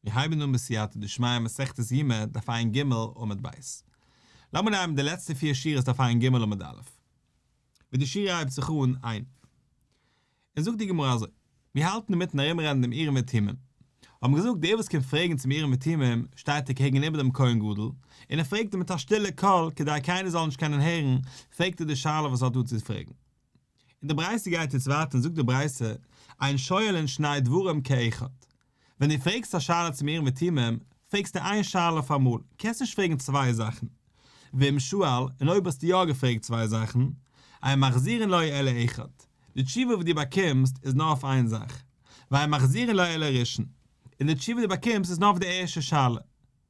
מיר הייבן אן בסייעתא דשמיא מסכת יומא דף ע"ג עמוד ב'. לאמיר נעמען די לעצטע פיר שורות דף ע"ג עמוד א'. ווי די שורה הייבט זיך אן איין. און זאגט די גמרא אזוי, מיר האלטן אינמיטן ארומרעדן דעם אורים ותומים. האבן געזאגט דער וואס קומט פרעגן צום אורים ותומים שטייט ער קעגן איבער דעם כהן גדול, און ער פרעגט אים מיט א שטילע קול כדי קיינער זאל נישט קענען הערן, פרעגט ער די שאלה וואס ער האט דא צו פרעגן. און די ברייתא גייט יעצט ווייטער און זאגט די ברייתא, אין שואלין שני דברים כאחד. ווען דו פרעגסט א שאלה צום אורים ותומים, פרעגסטו איין שאלה אויף אמאל, קענסט נישט פרעגן צוויי זאכן. ואם שאל, און אויב האסטו יא געפרעגט צוויי זאכן, אין מחזירין לו אלא אחד. די תשובה וואס דו באקומסט איז נאר אויף איין זאך. ואין מחזירין לו אלא ראשון. און די תשובה דו באקומסט איז נאר אויף די ערשטע שאלה.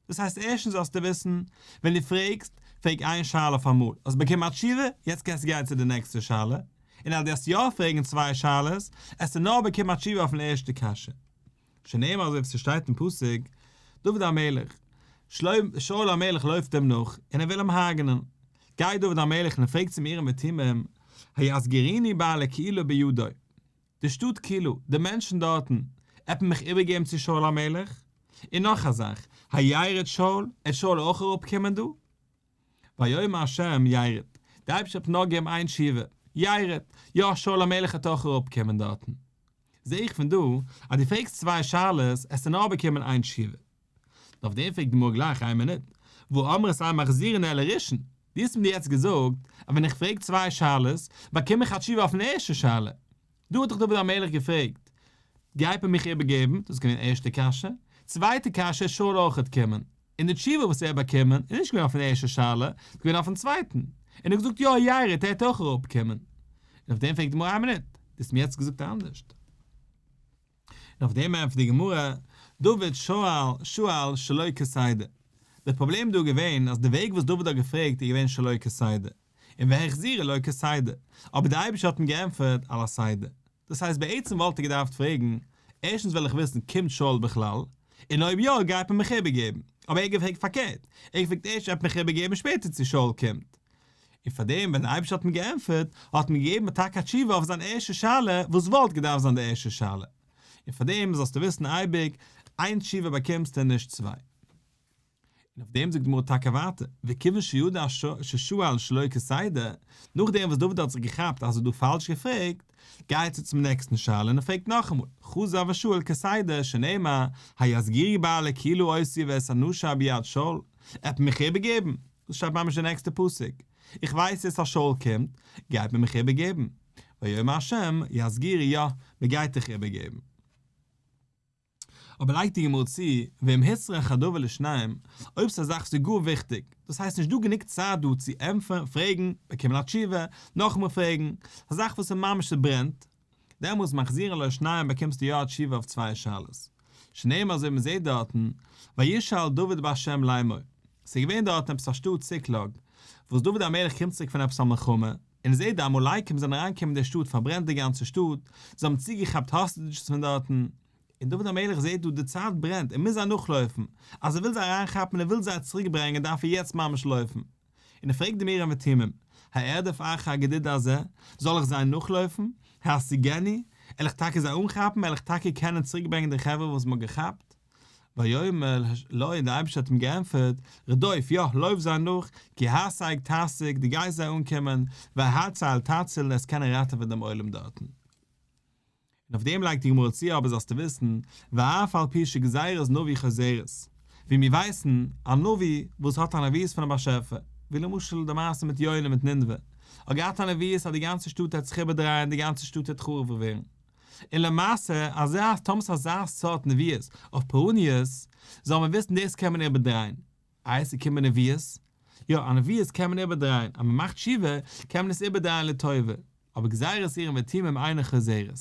דאס הייסט ערשטנס זאלסטו וויסן, ווען דו פרעגסט, פרעג איין שאלה אויף אמאל, האסט באקומען א תשובה, יעצט קענסטו גיין צו די נעקסטע שאלה, און אז דו וועסט יא פרעגן צוויי שאלות, עסטו נאר באקומען א תשובה אויפן ערשטע קשיא. שנאמר אזוי ווי ס'שטייט אין פסוק, דוד המלך, שאול המלך לויפט אים נאך, און ער וויל אים הרג'נען. גייט דוד המלך און ער פרעגט צום אורים ותומים, היסגירוני בעלי קעילה בידו? די שטאט קעילה, די מענטשן דארטן, עט מען מיך איבערגעבן צו שאול המלך? און נאך א זאך, הירד שאול, עט שאול אויך אראפקומען דא? ויאמר השם ירד, די אייבערשטער האט נאר געגעבן איין תשובה, ירד, יא שאול המלך עט אויך אראפקומען דארטן. זע איך פון דא, אז דו פרעגסט צוויי שאלות, עסטו נאר באקומען איין תשובה. און אויף דעם פרעגט די גמרא גלייך איין מינוט, והא אמרת אין מחזירין אלא ראשון, דו האסט מיר יעצט געזאגט אז ווען איך פרעג צוויי שאלות באקום איך א תשובה אויפן ערשטע שאלה, דא האט דאך דוד המלך געפרעגט גייט מען מיך איבערגעבן, דאס איז געווען ערשטע קשיא, צווייטע קשיא איז שאול אויכעט קומען, און די תשובה וואס ער האט באקומען איז נישט געווען אויפן ערשטע שאלה, ס'איז געווען אויפן צווייטן, און ער האט געזאגט יא ירד ער וועט אויך אראפקומען, און אויף דעם פרעגט די גמרא איין מינוט, דו האסט מיר יעצט געזאגט אנדערשט. און אויף דעם ענטפערט די גמרא, דוד שאל שאל שלא כסדר. דער פראבלעם דא איז געווען אז די וועג וואס דוד האט געפרעגט איז געווען שלא כסדר, און והחזירו לו כסדר, אבער דער אייבערשטער האט אים געענטפערט על הסדר. דאס הייסט בעצם וואלט ער געדארפט פרעגן, ערשטנס וויל איך וויסן קומט שאול בכלל, און אויב יא גייט מען מיך איבערגעבן, אבער ער האט געפרעגט פארקערט, ער האט געפרעגט ערשט וועט מען מיך איבערגעבן שפעטער צו שאול קומט. און פאר דעם ווען דער אייבערשטער האט אים געענטפערט, האט מען געגעבן טאקע א תשובה אויף זיין ערשטע שאלה, וואס וואלט געדארפט זיין די ערשטע שאלה. און פאר דעם זאלסטו וויסן אייביג, איין תשובה באקומסטו און נישט צוויי. און אויף דעם זאגט די גמרא טאקע ווייטער, וכיוון שידע ששאל שלא כסדר, נאכדעם וואס דוד האט זיך געכאפט אז ער האט דא פאלש געפרעגט, גייט ער צום נעקסטן שאלה און ער פרעגט נאכאמאל, חזר ושאל כסדר, שנאמר, היסגירו בעלי קהילה אותי ואת אנשי ביד שאול, עט מען מיך איבערגעבן? דאס שטייט ממש די נעקסטע פסוק, איך ווייס יעצט אז שאול קומט, גייט מען מיך איבערגעבן? ויאמר השם, יסגירו יא, מען גייט דיך איבערגעבן. אבער לייגט די גמרא צו, ואם הוצרך הדבר לשניהם, אויב ס'איז א זאך וואס איז גאר וויכטיג, דאס הייסט נישט דא גענוג צייט דא צו ענטפערן, פרעגן, באקומען א תשובה, נאכאמאל פרעגן, א זאך וואס איז ממש ס'ברענט, דעמאלס מחזירין לו שניהם באקומסטו יא א תשובה אויף צוויי שאלות. שנאמר אזוי ווי מ'זעט דארטן, וישאל דוד בה' לאמור. ס'איז געווען דארטן עפעס א שטאט ציקלאג, וואס דוד המלך קומט צוריק פון עפעס א מלחמה, און ער זעט די עמלקים זענען אריינגעקומען אין די שטאט פארברענט די גאנצע שטאט, זיי האבן צוגעכאפט hostages פון דארטן, און דוד המלך זעט דא די צייט ברענט, ער מוז זיי נאכלויפן, אז ער וויל זיי אריינכאפן און ער וויל זיי צוריקברענגען דארף ער יעצט ממש לויפן. און ער פרעגט דעם אורים ותומים, הארדוף אחר הגדוד הזה, זאל איך זיי נאכלויפן? האשיגנו? על איך טאקע זיי אנכאפן? על איך טאקע קענען צוריקברענגען די חברה וואס מ'האט געכאפט? ויאמר לו, און דער אייבערשטער האט אים געענטפערט, רדוף, יא, לויף זיי נאך, כי השג תשיג, דו גייסט זיי אנקומען, והצל תציל, און עסט קענען ראטעווען דעם עולם דארטן. און אויף דעם לייגט די גמרא צו אבער זאלסטו וויסן, ואף על פי שגזירת נביא חוזרת, ווי מיר ווייסן, א נביא וואס האט א נביאות פונעם באשעפער, ווי למשל די מעשה מיט יונה מיט נינוה, האט געהאט א נביאות אז די גאנצע שטאט העט זיך איבערדרייען, די גאנצע שטאט העט חרוב ווערן. און למעשה, אזא טאמער ס'איז אזא סארט נביאות אויף פורעניות, זאל מען וויסן דאס קען מען איבערדרייען. איי עס איז געקומען נביאות? יא, א נביאות קען מען איבערדרייען, אז מען מאכט תשובה קען מען עס איבערדרייען לטובה, אבער גזירת אורים ותומים אינה חוזרת.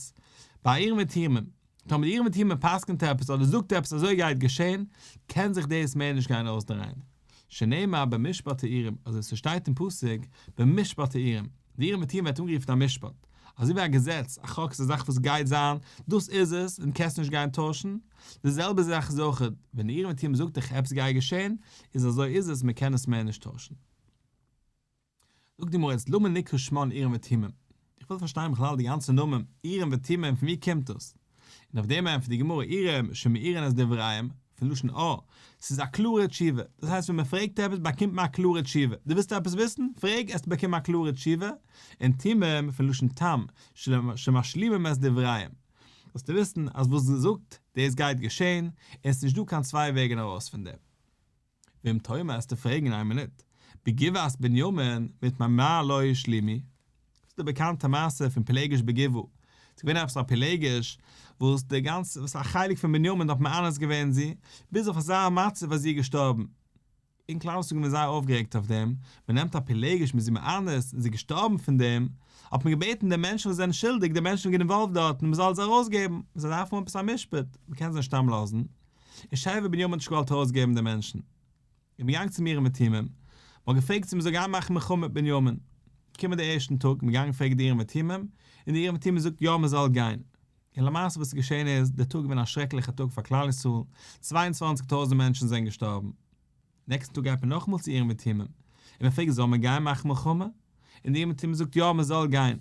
ביי אורים ותומים, טאמער די אורים ותומים פסק'נט עפעס אדער זאגט עפעס אזוי גייט געשען, קען זיך דאס מער נישט גיין אויסדרייען. שנאמר במשפט האורים, אזוי ס'שטייט אין פסוק, במשפט האורים, די אורים ותומים ווערט אנגערופן א משפט, אזוי ווי א געזעץ, א חוק איז א זאך וואס גייט זיין, דאס איז עס, און קענסט נישט גיין טוישן, די זעלבע זאך איז אויך, ווען די אורים ותומים זאגט דיך עפעס גייט געשען, איז אזוי איז עס, מען קען עס מער נישט טוישן. זאגט די גמרא יעצט למה נקרא שמן אורים ותומים? איך וויל פארשטיין בכלל די גאנצע נאמען אורים ותומים פון ווי קומט דאס? און אויף דעם ענטפערט די גמרא אורים שמאירין את דבריהם. פון לשון אור, ס'איז א קלארע תשובה, דאס הייסט ווען מען פרעגט עפעס באקומט מען א קלארע תשובה, דו ווילסט עפעס וויסן? פרעג, עסטו באקומען א קלארע תשובה, און תומים, פון לשון תם, שמשלימים את דבריהם, זאלסטו וויסן אז וואס געזאגט, דאס גייט געשען, און ס'איז נישט דא קיין צוויי וועגן ארויס פון דעם. ואם תאמר עסטו פרעגן איין מינוט, בגבעת בנימין מפני מה לא השלימו? דאס איז די באקאנטע מעשה פון פילגש בגבעה, ס'איז געווען עפעס א פילגש וואס די גאנצע וואס א חלק פון בנימין האט מאנס געווען זי, ביז אויף אזא מצב אז זי איז געשטארבן. און כלל ישראל געווען זייער אויפגערעגט אויף דעם, מען נעמט א פילגש מ'איז זי מאנס און זי איז געשטארבן פון דעם, האט מען געבעטן די מענטשן וואס זענען שולדיג, די מענטשן וואס זענען אינוואלווד דארטן, מען זאל זיי ארויסגעבן, זיי דארפן האבן עפעס א משפט, מען קען זיי נישט סתם לאזן. און שבט בנימין האט נישט געוואלט ארויסגעבן די מענטשן. איז מען געגאנגען צום אורים ותומים, מען האט געפרעגט צו מען זאל גיין מאכן מלחמה מיט בנימין. געקומען די ערשטן טאג, מען געגאנגען פרעגן די אורים ותומים, און די אורים ותומים זאגט יא מען זאל גיין. און למעשה וואס איז געשען איז, דער טאג איז געווען א שרעקליכער טאג פאר כלל ישראל, 22 טויזנט מענטשן זענען געשטארבן. נעקסטן טאג גייט מען נאכאמאל צו אורים ותומים, און מען פרעגט זאל מען גיין מאכן מלחמה? און די אורים ותומים זאגט יא מען זאל גיין.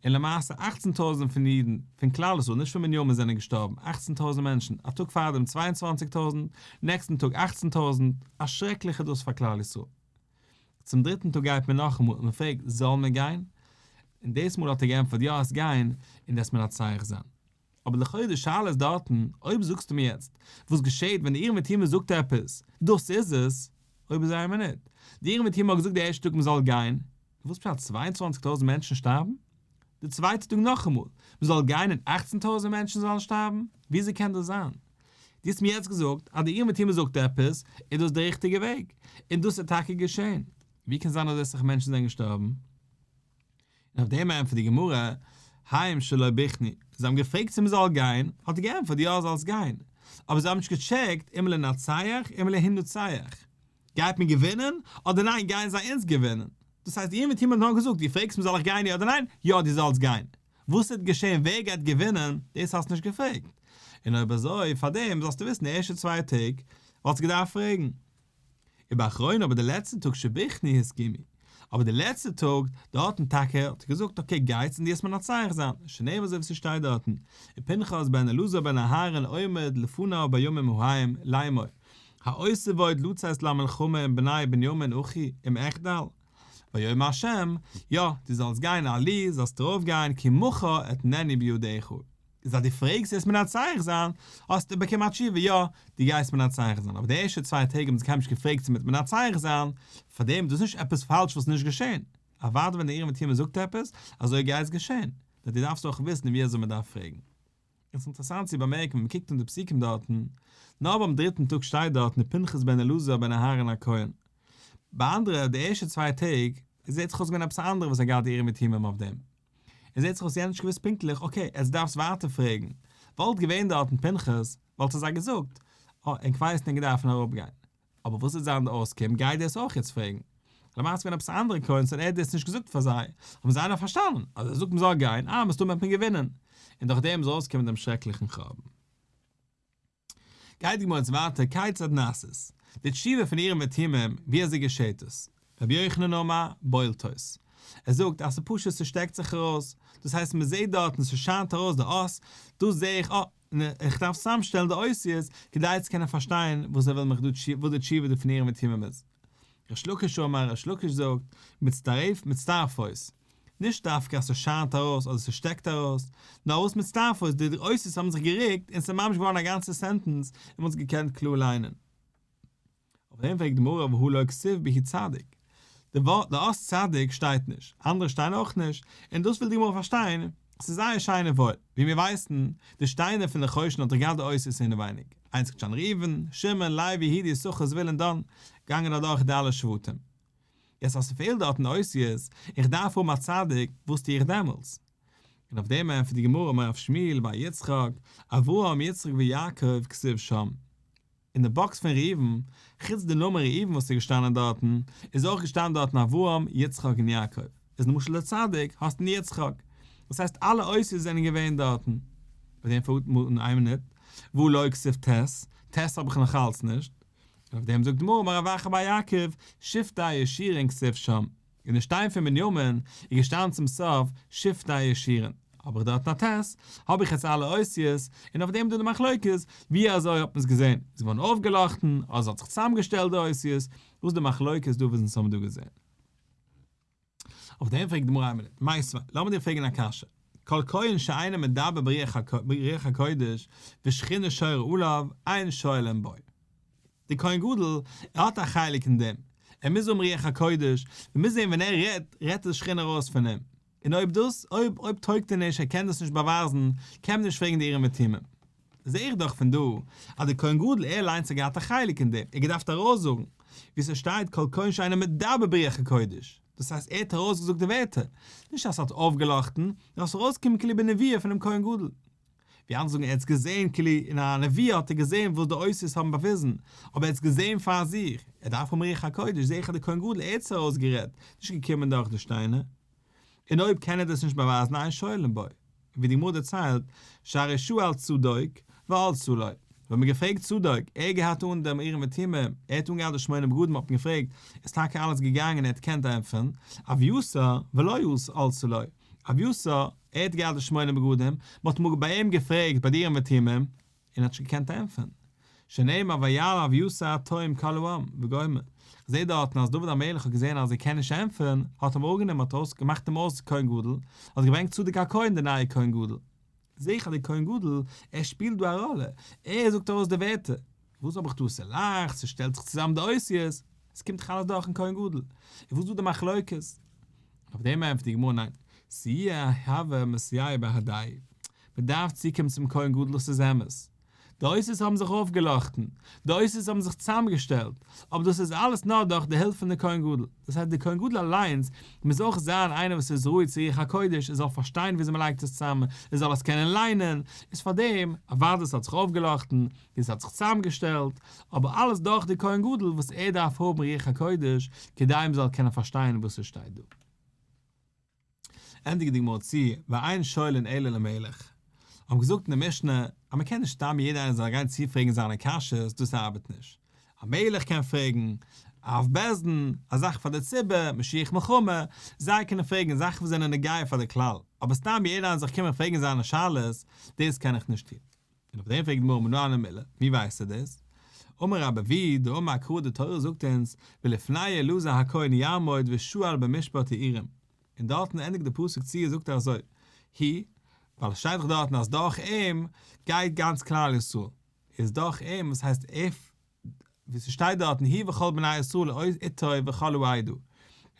און למעשה אכצן טויזנט פון אידן, פון כלל ישראל, נישט פון בנימין זענען געשטארבן, אכצן טויזנט מענטשן, א טאג פארדעם 22 טויזנט, נעקסטן טאג אכצן טויזנט, א שרעקליכע דאס פאר כלל ישראל. צום דריטן טאג גייט מען נאכאמאל און מען פרעגט זאל מען גיין? און דאס מאל האט ער געענטפערט יא עס גיין און דאס מנצח זיין. אבער לכאורה די שאלה איז דארטן, אויב זאגסטו מיר יעצט וואס געשעהט ווען די אורים ותומים זאגט עפעס, דאס איז עס, אויב איז איין מינוט, די אורים ותומים האט געזאגט די ערשטע טאג מען זאל גיין, וואס פשט 22 טויזנט מענטשן שטארבן? די צווייטע טאג נאכאמאל, מען זאל גיין און 18 טויזנט מענטשן זאלן שטארבן? וויאזוי קען דאס זיין? דו האסט מיר יעצט געזאגט אז די אורים ותומים זאגט עפעס, איז דאס די ריכטיגע וועג, און דאס איז טאקע געשען. ווי קען זיין אז אזוי סאך מענטשן זענען געשטארבן? און אויף דעם ענטפערט די גמרא, הם שלא בחנו, זיי האבן געפרעגט צו מען זאל גיין, האט ער געענטפערט יא זאלסט גיין, אבער זיי האבן נישט געטשעקט אם לנצח אם להנצח, גייט מען געווינען אדער ניין גייען זיי אונז געווינען, דאס הייסט די אורים ותומים האט נאר געזאגט דו פרעגסט מיר זאל איך גיין יא אדער ניין, יא דו זאלסט גיין, וואס וועט געשען ווער גייט געווינען דאס האסט נישט געפרעגט, און אויב אזוי פארדעם זאלסטו וויסן די ערשטע צוויי טעג וואלסטו געדארפט פרעגן. ובאחרונה אבער די לעצטע טאג שבחנו הסכימו, אבער די לעצטע טאג דארטן טאקע האט ער געזאגט okay גייטס און דו וועסט מנצח זיין, שנאמר אזוי ווי ס'שטייט דארטן, ופנחס בן אלעזר בן אהרן עומד לפניו בימים ההם לאמור, האוסיף עוד לצאת למלחמה עם בני בנימין אחי אם אחדל? ויאמר השם, יא, דו זאלסט גיין עלו, זאלסט ארויף גיין, כי מחר אתננו בידך. איז אז דו פרעגסט וועסט מנצח זיין, האסטו באקומען א תשובה, יא, דו גייסט מנצח זיין, אבער די ערשטע צוויי טעג האבן זיי קיינמאל נישט געפרעגט צו מ'וועט מנצח זיין, פארדעם איז דאס נישט עפעס פאלש וואס איז נישט געשען, אוודאי ווען די אורים ותומים זאגט עפעס, אזוי גייט עס געשען, נאר דו דארפסט אויך וויסן ווי אזוי מ'דארף פרעגן. עס איז אינטערעסאנט צו באמערקן ווען מ'קוקט אין די פסוקים דארטן, נאר ביים דריטן טאג שטייט דארטן פנחס בן אלעזר בן אהרן הכהן. ביי אנדערע די ערשטע צוויי טעג, עס זעט זיך אויס געווען עפעס א אנדערע וואס האט געהאט די אורים ותומים אויף דעם. עס זעט זיך אויס יענער האט נישט געוואוסט פונקטליך, okay, עטס דארפסט ווייטער פרעגן. וואלט געווען דארטן פנחס, וואלט ער זיי געזאגט, אה, ענק ווייסן ענק דארפן אראפגיין. אבער וואס וועט זיין די outcome, גיי דאס אויך יעצט פרעגן. למעשה געווען עפעס א אנדערע כהן און ער האט דאס נישט געזאגט פאר זיי, האבן זיי נאר פארשטאנען אז ער זאגט מ'זאל גיין, אה, מסתמא וועט מען געווינען. און דורך דעם איז ארויסגעקומען דעם שרעקליכן חורבן. גייט די גמרא יעצט ווייטער, כיצד נעשית? די תשובה פון אורים ותומים, ווי אזוי געשעט עס? רבי יוחנן אמר, בולטות. ער זאגט אז ס'פשוט ס'שטעקט זיך ארויס, דאס הייסט מ'זעט דארטן ס'שיינט ארויס די אות, דאס זע איך, אה, איך דארף צוזאמשטעלן די אותיות כדי צו קענען פארשטיין וואס ער וויל מיך דא וואס די תשובה דא פון אורים ותומים איז. ריש לקיש אמר, ריש לקיש זאגט, מצטרף, מצטרפות. נישט דווקא אז ס'שיינט ארויס אדער ס'שטעקט ארויס, נאר וואס מצטרפות, די אותיות האבן זיך גערוקט און ס'איז ממש געווארן א גאנצע sentence און מ'האט עס געקענט קלאר ליינען. אויף דעם פרעגט די גמרא והא לא כתיב בהו צדיק, די ווארט די אות צדיק שטייט נישט, אנדערע שטייען אויך נישט, און דאס וויל די גמרא פארשטיין, ס'איז זייער שיין און וואויל, ווי מיר ווייסן, די שטיינער פון די חושן האט דאך געהאט די אותיות אינעווייניג, איינס האט געשטאנען ראובן, שמעון, לוי, יהודה, יששכר, זבולון, דן, געגאנגען אדורך די אלע שבטים. יעצט אז ס'פעלט דארטן אותיות, איך דארף האבן א צדיק, וואס טו איך דעמאלטס? און אויף דעם ענטפערט די גמרא אמר רב שמואל בר יצחק, אברהם יצחק ויעקב כתיב שם. אין די box פון ראובן, חוץ די נאמען ראובן וואס איז געשטאנען דארטן, איז אויך געשטאנען דארטן אברהם, יצחק און יעקב. איז למשל די צדיק, האסט אין יצחק. דאס הייסט אלע אותיות זענען געווען דארטן. ביי דעם פרעגט מען איין מינוט, והא לא כתיב ט', ט' האב איך נאך אלץ נישט. און אויף דעם זאגט די גמרא אמר רב אחא בר יעקב, שבטי ישורון כתיב שם. אין די שטיין פון בנימין איז געשטאנען צום סוף שבטי ישורון. האב איך דארטן א ט', האב איך יעצט אלע אותיות, און אויף דעם איז דא די מחלוקת, ווי אזוי האט מען עס געזען, איז געווארן אויפגעלאכטן, אדער ס'האט זיך צוזאמגעשטעלט די אותיות, וואס איז די מחלוקת דא וואס אונז האבן דא געזען? אויף דעם פרעגט די גמרא איין מינוט, מיתיבי, לאמיר דיר פרעגן א קשיא, כל כהן שאינו מדבר ברוח הקודש ושכינה שורה עליו, אין שואלין בו. דער כהן גדול, ער האט א חלק אין דעם, ער מוז האבן רוח הקודש, מען מוז זען ווען ער רעדט, רעדט די שכינה ארויס פון אים, און אויב דאס, אויב אויב טויגט ער נישט, ער קען דאס נישט באווייזן, קען מען נישט פרעגן די אורים ותומים. זע איך דאך פון דא, אז דער כהן גדול ער אליינס האט געהאט א חלק אין דעם, ער האט געדארפט ארויסזאגן, ווי ס'שטייט כל כהן שאינו מדבר ברוח הקודש, דאס הייסט ער האט ארויסגעזאגט די ווערטער, נישט אז ס'האט אויפגעלאכטן, נאר ס'איז ארויסגעקומען כאילו בנביאה פונעם כהן גדול. ווי אנדערע זאגן ער האט עס געזען כאילו אין א נביאה האט ער געזען וואס די אותיות האבן באוויזן, אבער ער האט עס געזען פאר זיך, ער דארף האבן רוח הקודש, זעה איך אז דער כהן גדול ער האט עס ארויסגערעדט, נישט געקומען דורך די שטיינער. און אויב קען ער דאס נישט באווייזן אין שואלין בו, ווי די גמרא דערציילט, שהרי שאל צדוק ועלתה לו, ווען מ'האט געפרעגט צדוק, ער האט געהאט אן דעם אורים ותומים, ער האט אנגעהאט די שמונה בגדים האט מען געפרעגט, איז טאקע אלעס געגאנגען ער האט געקענט ענטפערן, אביתר ולא עלתה לו, אביתר, ער האט געהאט די שמונה בגדים, מען האט אמאל ביי אים געפרעגט ביי די אורים ותומים, און ער האט נישט געקענט ענטפערן. שנאמר ויעל אביתר עד תום כל העם, וגומר. כ'זעה דארטן אז דוד המלך האט געזען אז ער קען נישט ענטפערן, האט אים אראפגענומען האט אויס געמאכט אים אויס כהן גדול, האט געברענגט צדוק הכהן די נייע כהן גדול. זעה איך אז די כהן גדול, ער שפילט דא א ראלע, ער זאגט ארויס די ווערטער. וואס האב איך דא? ס'לייכט, ס'שטעלט זיך צוזאם די אותיות, עס קומט דאך אלעס דורכן כהן גדול. און וואס איז דא די מחלוקת? אויף דעם ענטפערט די גמרא ניין, סיוע הוה מסייע בהדיה, מען דארף צוקומען צום כהן גדול דאס איז אמת, די אותיות האבן זיך אויפגעלאכטן, די אותיות האבן זיך צוזאמגעשטעלט, אבער דאס איז אלעס נאר דורך די הילף פון די כהן גדול, דאס הייסט די כהן גדול אליינס מוז אויך זיין איינער וואס איז ראוי צו רוח הקודש, ער זאל פארשטיין וויאזוי מען לייגט עס צוזאם, ער זאל עס קענען ליינען, איז פארדעם, אוודאי עס האט זיך אויפגעלאכטן, און עס האט זיך צוזאמגעשטעלט, אבער אלעס דורך די כהן גדול וואס ער דארף האבן רוח הקודש כדי מען זאל קענען פארשטיין וואס עס שטייט דא. ענדיגט די גמרא צו, ואין שואלין אלא למלך. האבן געזאגט אין די משנה אז מען קען נישט סתם יעדער איינער זאל גיין צופרעגן זיינע קשיות, דאס ארבעט נישט. א מלך קען פרעגן, א אב בית דין, א זאך פאר די ציבור, משוח מלחמה, זיי קענען פרעגן זאכן וואס זענען נוגע פאר די כלל, אבער סתם יעדער איינער זאל קומען פרעגן זיינע שאלות, דאס קען איך נישט טון. און אויף דעם פרעגט די גמרא מנא הני מילי, ווי ווייסטו דאס? אמר רבה אבוה דאמר קרא די תורה זאגט אונז ולפני אלעזר הכהן יעמוד ושאל במשפט האורים, און דארטן ענדיגט די פסוק צו זאגט ער אזוי, הוא, ווייל עס שטייט דאך דארטן אז דורך אים גייט גאנץ כלל ישראל, איז דורך אים וואס הייסט ער ווי ס'שטייט דארטן הוא וכל בני ישראל איתו וכל העדה, און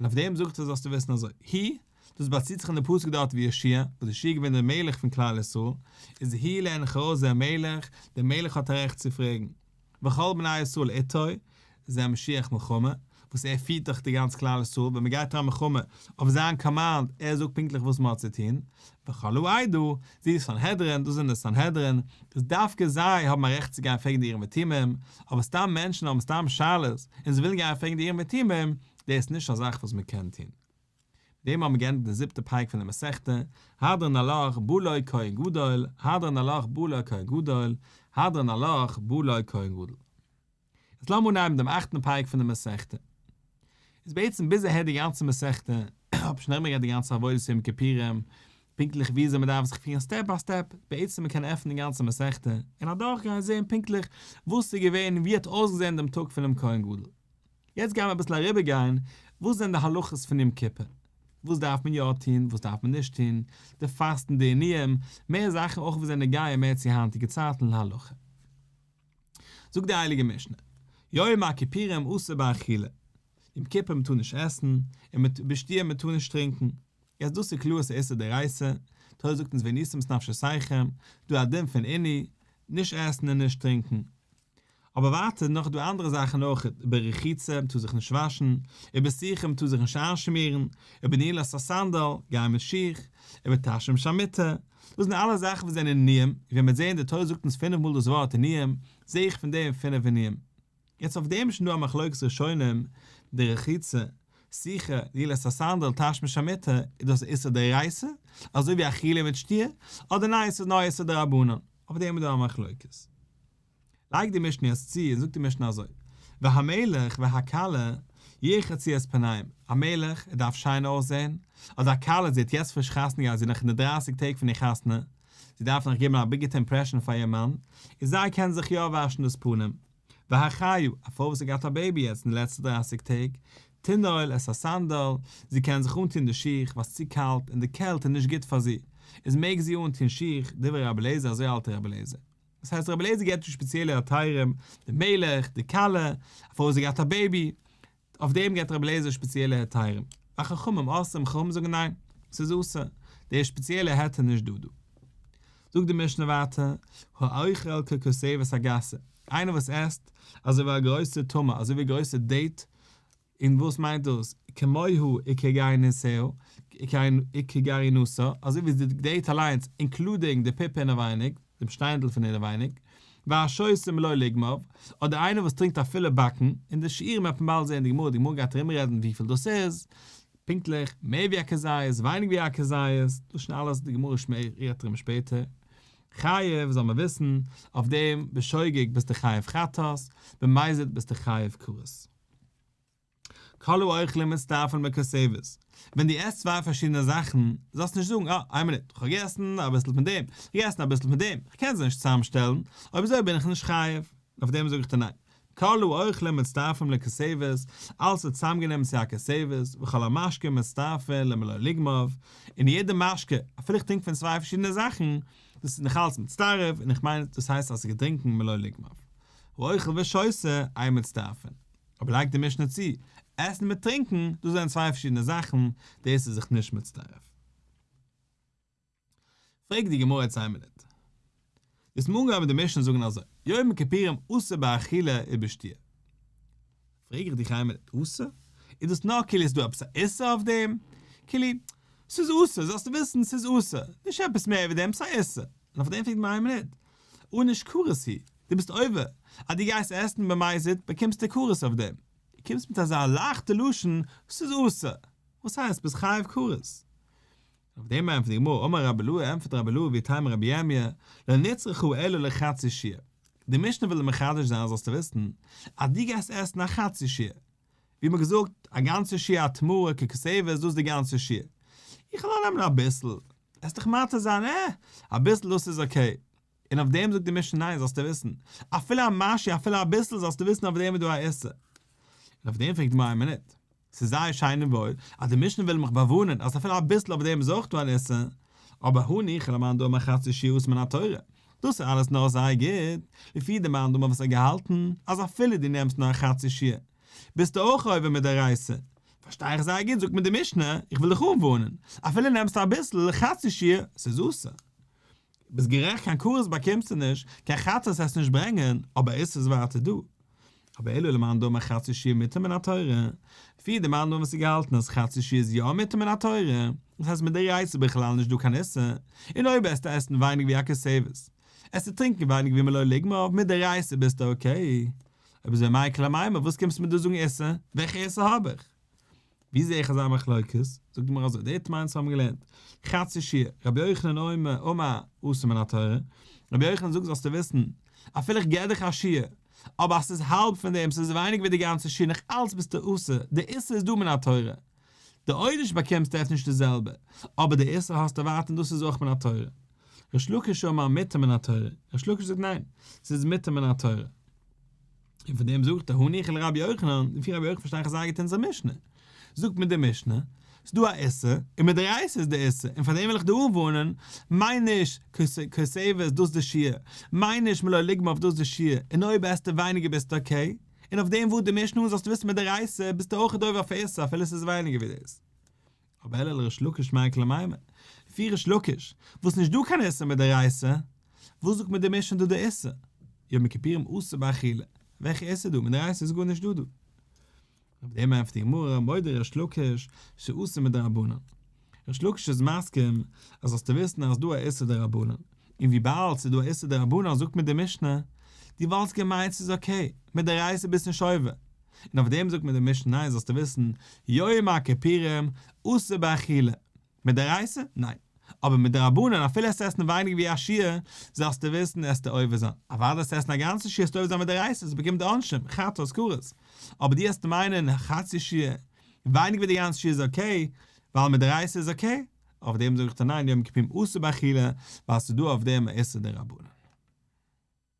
אויף דעם זאגט ער זאלסטו וויסן אזוי, הוא, דאס באציט זיך אין די פסוק דארט ווי יהושע, וואס יהושע איז געווען דער מלך פון כלל ישראל, איז הוא לערן איך ארויס זה מלך, דער מלך האט א רעכט צו פרעגן, וכל בני ישראל איתו, זה משוח מלחמה, וואס ער פירט דאך די גאנץ כלל ישראל, ווען מען גייט אריין מלחמה, אויף זיין command, ער זאגט פונקטליך וואס מען האט צו טון, וכל העדה, זו סנהדרין, דאס זענען די סנהדרין, איז דווקא זיי האבן א רעכט צו גיין פרעגן די אורים ותומים, אבער סתם מענטשן האבן סתם שאלות און זיי ווילן גיין פרעגן די אורים ותומים, דאס איז נישט א זאך וואס מען קען טון. מיט דעם האבן מיר געענדיגט די זיבטע פרק פון די מסכתא, הדרן עלך בא לו כהן גדול, הדרן עלך בא לו כהן גדול, הדרן עלך בא לו כהן גדול. יעצט לאמיר אנהייבן דעם אכטן פרק פון די מסכתא. איז בעצם ביז אהער די גאנצע מסכתא, האב שוין ארומגערעדט די גאנצע עבודת יום כיפורים, פונקטליך וויאזוי מען דארף זיך פירן step by step, בעצם מען קען עפענען די גאנצע מסכתא און אדורכגיין זען פונקטליך וואס איז געווען און ווי האט אויסגעזען דעם טאג פונעם כהן גדול. יעצט גייען מיר אביסל אריבערגיין וואס זענען די הלכות פון יום כיפור, וואס דארף מען יא טון, וואס דארף מען נישט טון, די פאסטן, די עינויים, מער זאכן אויך וואס זענען נוגע מער צו היינטיגע צייטן להלכה. זאגט די הייליגע משנה, יום הכיפורים אסור באכילה, יום כיפור מ'טאר נישט עסן, און בשתיה מ'טאר נישט טרינקען, יעצט דאס איז קלאר ס'איז איסור דאורייתא, תורה זאגט אונז ועניתם את נפשותיכם, דא א דין פון עינוי, נישט עסן און נישט טרינקען. אבער ווייטער נאך דא אנדערע זאכן אויך, ברחיצה, מ'טאר זיך נישט וואשן, ובסיכה מ'טאר זיך נישט איינשמירן, ובנעילת הסנדל, גיין מיט שיך, ובתשמיש המיטה, דאס זענען אלע זאכן וואס זענען עינויים, און ווי מיר זעען די תורה זאגט אונז פינף מאל דאס ווארט עינויים, זע איך פון דעם פינף עינויים. יעצט אויף דעם איז שוין דא א מחלוקת ראשונים, די רחיצה, סיכה, נעילת הסנדל, תשמיש המיטה, איז דאס איסור דאורייתא, אזוי ווי אכילה מיט שתיה, אדער ניין ס'איז נאר איסור דרבנן, אויף דעם איז דא א מחלוקת. לייגט די משנה יעצט צו און זאגט די משנה אזוי, והמלך והכלה. ירחצו את פניהם, א מלך, ער דארף שיין אויסזען, אדער א כלה, זי האט יעצט פריש חתונה געהאט, זי איז נאך אין די דרייסיג טעג פון איר חתונה, זי דארף נאך געבן א גוטע impression פאר איר מאן, און זיי קענען זיך יא וואשן דאס פנים. והחיה, א פרוי וואס האט געהאט א baby יעצט אין די לעצטע דרייסיג טעג, תנעול את הסנדל, זי קען זיך אנטון די שיך, ווייל ס'איז צו קאלט און די קעלט איז נישט גוט פאר זי, איז מעג זי אנטון שיך, דברי רבי אליעזר אזוי האלט רבי אליעזר. דאס הייסט רבי אליעזר געבט נישט שפעציעלע היתרים, די מלך, די כלה, א פרוי וואס האט געהאט א baby, אויף דעם געבט רבי אליעזר שפעציעלע היתרים. וחכמים אוסרים, חכמים זאגן ניין, ס'איז אסור, די שפעציעלע היתר נישט דא דא. זאגט די משנה ווייטער, האוכל ככותבת הגסה, איינער וואס עסט אזוי ווי א גרויסע תמר, אזוי ווי א גרויסע date, און וואס מיינט דאס, כמוה וכגרעינתה, אזוי ווי די date אליינס, including די פיפע אינעווייניג, דעם שטיינדל פון אינעווייניג, והשותה מלא לוגמיו, אדער איינער וואס טרינקט א פולע באקן, און די שיעורים וועט מען באלד זען אין די גמרא, די גמרא גייט ארומרעדן וויפיל דאס איז, פונקטליך, מער ווי א כזית, ווייניג ווי א כזית, דאס איז שוין אלעס די גמרא רעדט ארום שפעטער. חייב, זאל מען וויסן, אויף דעם בשוגג ביסטו חייב חטאת, במזיד ביסטו חייב כרת. כל האוכלים מצטרפין לכותבת, ווען דו עסט צוויי פארשידענע זאכן, זאלסטו נישט זאגן, אה, איין מינוט, איך האב געגעסן אביסל פון דעם, איך האב געגעסן אביסל פון דעם, איך קען זיי נישט צוזאמשטעלן, אויב אזוי בין איך נישט חייב. אויף דעם זאג איך דיר ניין. כל האוכלים מצטרפים לכותבת, אלעס ווערט צוזאמגענומען צו א כותבת, וכל המשקה מצטרפין למלא לוגמיו, און יעדע משקה, אפילו איך טרינק פון צוויי פארשידענע זאכן, דאס איז נאכאלץ מצטרף, און איך מיין דאס הייסט אז עס איז געטרינקען מלא לוגמיו. האוכל ושותה, אין מצטרפין. אבער לייגט די משנה צו, עסן מיט טרינקען, דאס זענען צוויי פארשידענע זאכן, דאס איז זיך נישט מצטרף. פרעגט די גמרא יעצט איין מינוט. דאס האט מען אנגעהויבן די משנה זאגן אזוי, יום הכיפורים אסור באכילה ובשתיה. פרעג איך דיך איין מינוט, אסור? איז דאס נאר כאילו איז דא עפעס א איסור אויף דעם? כאילו, ס'איז אסור, זאלסטו וויסן ס'איז אסור, נישט עפעס מער ווי דעם, ס'איז א איסור. און אויף דעם פרעגט מען איין מינוט, ענוש כרת הוא, דו ביסט עובר, אז דו גייסט עסן במזיד באקומסטו כרת אויף דעם. דו קומסט מיט אזא לייכטע לשון, ס'איז אסור. וואס הייסט ביסט חייב כרת? אויף דעם ענטפערט די גמרא, אמר רבי אילעא, ענטפערט רבי אילעא ואיתימא רבי ירמיה, לא נצרכה אלא לחצי שיעור. די משנה וויל דיר מחדש זיין זאלסטו וויסן, אז דו גייסט עסן א חצי שיעור, ווי מ'האט געזאגט, א גאנצע שיעור א תמרה ככותבת דאס איז די גאנצע שיעור. איך וועל נאר נעמען אביסל, עסט דיך מתיר זיין, אה, אביסל דאס איז okay. און אויף דעם זאגט די משנה ניין זאלסטו וויסן, אפילו א משהו אפילו אביסל זאלסטו וויסן אויף דעם איז דא א איסור. און אויף דעם פרעגט די גמרא איין מינוט, ס'איז זייער שיין און וואויל אז די משנה וויל מיך באווארענען אז אפילו אביסל אויף דעם איז אויך דא אן איסור, אבער הניחא למאן דאמר חצי שיעור אסור מן התורה, דאס איז אלעס נאר זייער גוט, לפי די מאן דאמר וואס האט געהאלטן אז אפילו דו נעמסט נאר א חצי שיעור ביסטו אויך עובר מדאורייתא, פארשטיי איך זייער גוט זאגט מיר די משנה, איך וויל דיך אנווארענען, אפילו נעמסטו אביסל, חצי שיעור, ס'איז אסור. ביסט גערעכט קיין כרת באקומסטו נישט, קיין חטאת וועסטו נישט ברענגען, אבער איסור איז ווייטער דא. אבער אלא למאן דאמר חצי שיעור מותר מן התורה, לפי די מאן דאמר וואס האט געהאלטן אז חצי שיעור איז יא מותר מן התורה, דאס הייסט מדאורייתא איז בכלל נישט דא קיין איסור, און אויב עסטו עסן ווייניג ווי א כותבת, עסטו טרינקען ווייניג ווי מלא לוגמיו, מדאורייתא ביסטו okay. אויב אזוי מאי איכא למימר, וואס קומסטו מיר דא זאגן איסור? וועלכע איסור האב איך? ווי זעה איך אזא מחלוקת? זאגט די גמרא אזוי, די תנאים וואס האבן געלערנט, חצי שיעור, רבי יוחנן אומר, אמר אסור מן התורה, רבי יוחנן זאגט זאלסטו וויסן, אפילו איך געב דיך א שיעור, אבער אז ס'איז האלב פון דעם, ס'איז ווייניג ווי די גאנצע שיעור, נאך אלץ ביסטו אסור, די איסור איז דא מן התורה. די עונש באקומסטו אפשר נישט די זעלבע, אבער די איסור האסטו ווייטער און דאס איז אויך מן התורה. ריש לקיש אמר מותר מן התורה, ריש לקיש זאגט ניין, ס'איז מותר מן התורה. און פון דעם זאגט ער הניחא לרבי יוחנן, לפי רבי יוחנן פארשטיי איך זייער גוט אונזער משנה. זאגט מיר די משנה, ס'איז דא א איסור, און מדאורייתא איז די איסור, און פאר דעם וויל איך דיר אנווארענען, מיין נישט כותבת דאס די שיעור, מיין נישט מלא לוגמיו דאס די שיעור, און אויב עסטו ווייניגער ביסטו okay, און אויף דעם ווארנט די משנה אן זאלסטו וויסן מדאורייתא ביסטו אויך עובר אויף איסור אפילו ס'איז ווייניגער ווי דאס. אבער אלא לריש לקיש מאי איכא למימר, לפי ריש לקיש, וואס נישט דא קיין איסור מדאורייתא, וואס זאגט מיר די משנה דא די איסור? יום הכיפורים אסור באכילה, וועלכע איסור דא? מדאורייתא איז גארנישט דא דא. אויף דעם ענטפערט די גמרא, מודה ריש לקיש שאסור מדרבנן. ריש לקיש איז מסכים אז זאלסטו וויסן אז דא א איסור דרבנן, און וויבאלד ס'איז דא א איסור דרבנן זאגט מיר די משנה, דו וואלסט געמיינט ס'איז okay, מדאורייתא ביסט נישט עובר, און אויף דעם זאגט מיר די משנה ניין זאלסטו וויסן, יום הכיפורים אסור באכילה, מדאורייתא? ניין. אבער מדרבנן אפילו עסט עסן ווייניגער ווי א שיעור, זאלסטו וויסן עסטו עובר זיין. אוודאי עסט עסן א גאנצע שיעור עסטו עובר זיין מדאורייתא, עס באקומט עונשים, חטאת, כרת. אבער דו עסט מיינען חצי שיעור, ווייניגער ווי די גאנצע שיעור איז okay, ווייל מדאורייתא איז okay, אויף דעם זאג איך דיר ניין, יום כיפורים אסור באכילה, ווייל ס'איז דא אויף דעם א איסור דרבנן.